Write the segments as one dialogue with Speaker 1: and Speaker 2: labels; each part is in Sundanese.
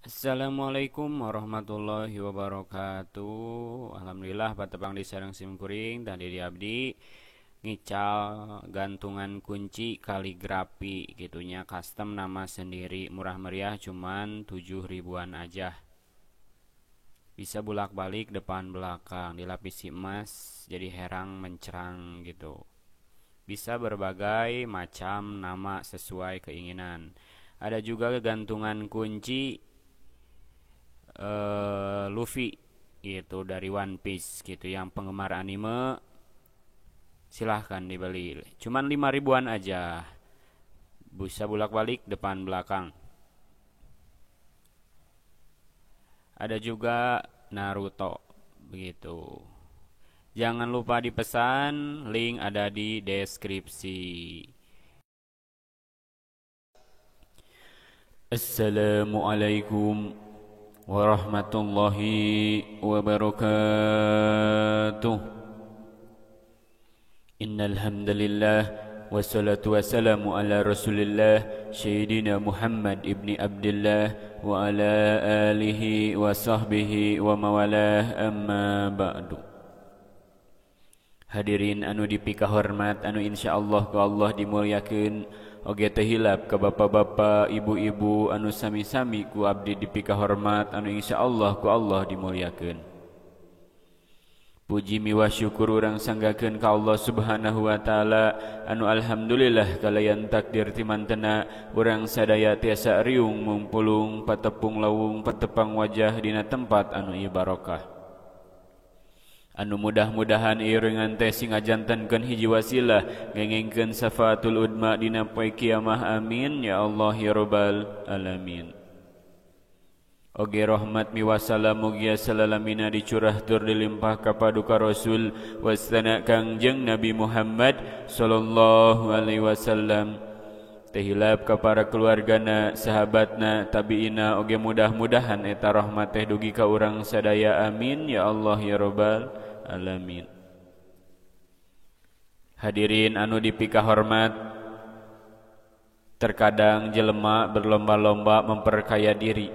Speaker 1: Assalamualaikum warahmatullahi wabarakatuh. Alhamdulillah patepang di sareng simkuring tadi di abdi ngical gantungan kunci kaligrafi gitunya, custom nama sendiri, murah meriah cuman 7 ribuan aja. Bisa bolak-balik depan belakang, dilapisi emas jadi herang mencerang gitu. Bisa berbagai macam nama sesuai keinginan. Ada juga gantungan kunci Luffy gitu dari One Piece gitu, yang penggemar anime silahkan dibeli, cuman 5 ribuan aja, bisa bolak-balik depan belakang. Ada juga Naruto begitu. Jangan lupa dipesan, link ada di deskripsi. Assalamualaikum warahmatullahi wabarakatuh. Innal hamdalillah wassalatu wassalamu ala Rasulillah sayyidina Muhammad ibni Abdillah wa ala alihi wa sahbihi wa mawalah, amma ba'du. Hadirin anu dipikahormat, anu insyaallah ku Allah dimuliakeun, oge teu hilap ka bapak-bapak, ibu-ibu anu sami-sami ku abdi dipikahormat, anu insyaallah ku Allah dimuliakeun. Puji miwah syukur urang sanggakeun ka Allah Subhanahu wa taala, anu alhamdulillah kalayan takdir ti mantena urang sadaya tiasa riung mumpulung patepung lawung patepang wajah dina tempat anu ieu barokah. Anu mudah-mudahan ieu teh sing ngajantenkeun hiji wasilah ngengengkeun safaatul udma dina poe kiamah, amin ya Allah ya rabbal alamin. Oge rahmat miwassalam mugia salalamina dicurah tur dilimpah ka paduka Rasul wasana Kangjeng Nabi Muhammad sallallahu alaihi wasallam. Teu hilap ka para keluargana, sahabatna, tabiina, oge mudah-mudahan eta rahmat teh dugi ka urang sadaya, amin ya Allah ya rabbal alamin. Hadirin anu dipikahormat, terkadang jelema berlomba-lomba memperkaya diri,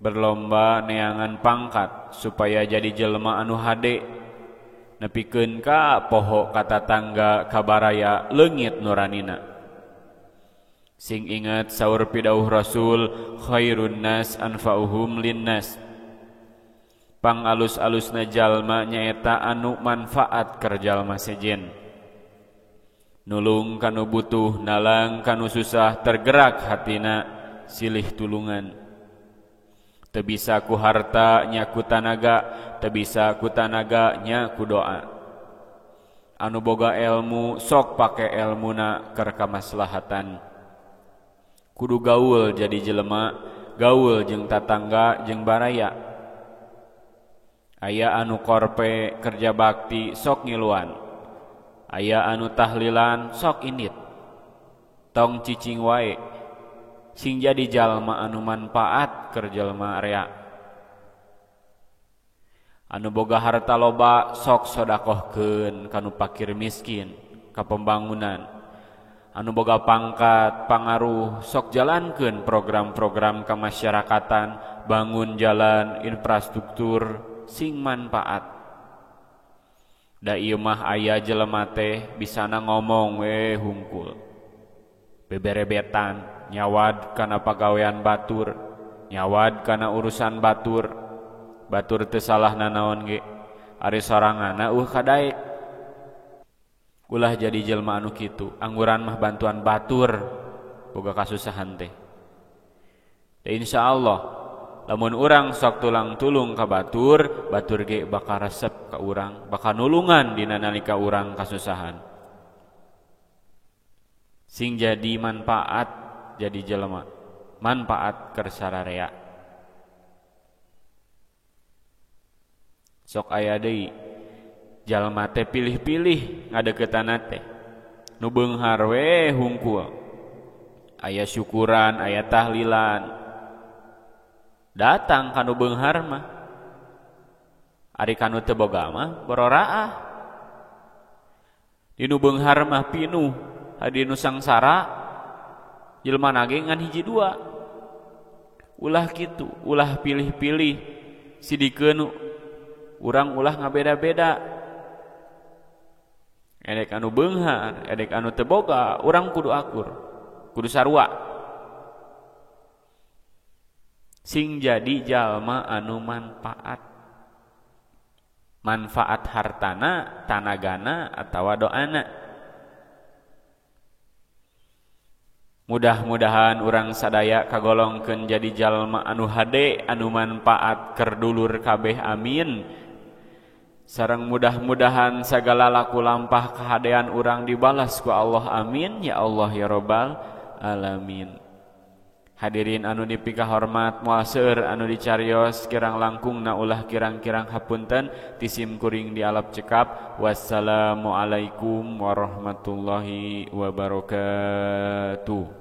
Speaker 1: berlomba neangan pangkat supaya jadi jelema anu hade, nepikeun ka poho ka tatangga ka baraya leungit nuranina. Sing ingat saur pidauh Rasul, khairun nas anfa'uhum linnas. Pang alus-alusna jalma nyaeta anu manfaat keur jalma sejen. Nulung kanu butuh, nalang kanu susah, tergerak hatina silih tulungan. Teu bisa ku harta nya ku tanaga, teu bisa ku tanaga nya ku doa. Anu boga elmu sok pake elmuna keur kamaslahatan. Kudu gaul jadi jelema, gaul jeung tatangga jeung baraya. Aya anu korpe kerja bakti sok ngiluan, aya anu tahlilan sok indit. Tong cicing wae, sing jadi jalma anu manfaat keur jelema rea. Anu boga harta loba sok sodakohkeun kanu pakir miskin ka pembangunan. Anu boga pangkat pangaruh sok jalankeun program-program kemasyarakatan, bangun jalan, infrastruktur sing manfaat. Da ieu mah aya jelema teh bisana ngomong we hungkul, beberebetan, nyawad kana pagawean batur, nyawad kana urusan batur. Batur teu salah nanaon ge, ari soranganna eueuh kadaek. Ulah jadi jelma anu kitu, angguran mah bantuan batur boga kasusahan teh. Da insyaallah lamun urang sok tulang tulung ka batur, batur ge bakal resep ka urang, bakal nulungan dina nalika urang kasusahan. Sing jadi manfaat jadi jelema, manfaat keur sararea. Sok aya deui jalma teh pilih-pilih ngadeukeutanna teh, nu beunghar we hungkul. Aya syukuran, aya tahlilan, datang kanu beunghar mah. Ari kanu teu boga mah bororaah. Di nu beunghar mah pinuh, ari nu sangsara jelema nage ngan hiji dua. Ulah kitu, ulah pilih-pilih sidikeun urang ulah ngabeda-beda. Edek anu beunghar, edek anu teu boga, urang kudu akur, kudu sarua. Sing jadi jalma anu manfaat. Manfaat hartana, tanagana atawa doana. Mudah-mudahan urang sadaya kagolongkeun jadi jalma anu hade, anu manfaat keur dulur kabeh, amin. Sareng mudah-mudahan sagala laku lampah kahadean urang dibalas ku Allah, amin ya Allah ya robbal alamin. Hadirin anu dipikahormat, moal seueur anu dicarios, kirang langkungna ulah kirang-kirang hapunten ti sim kuring dialap cekap. Wassalamualaikum warahmatullahi wabarakatuh.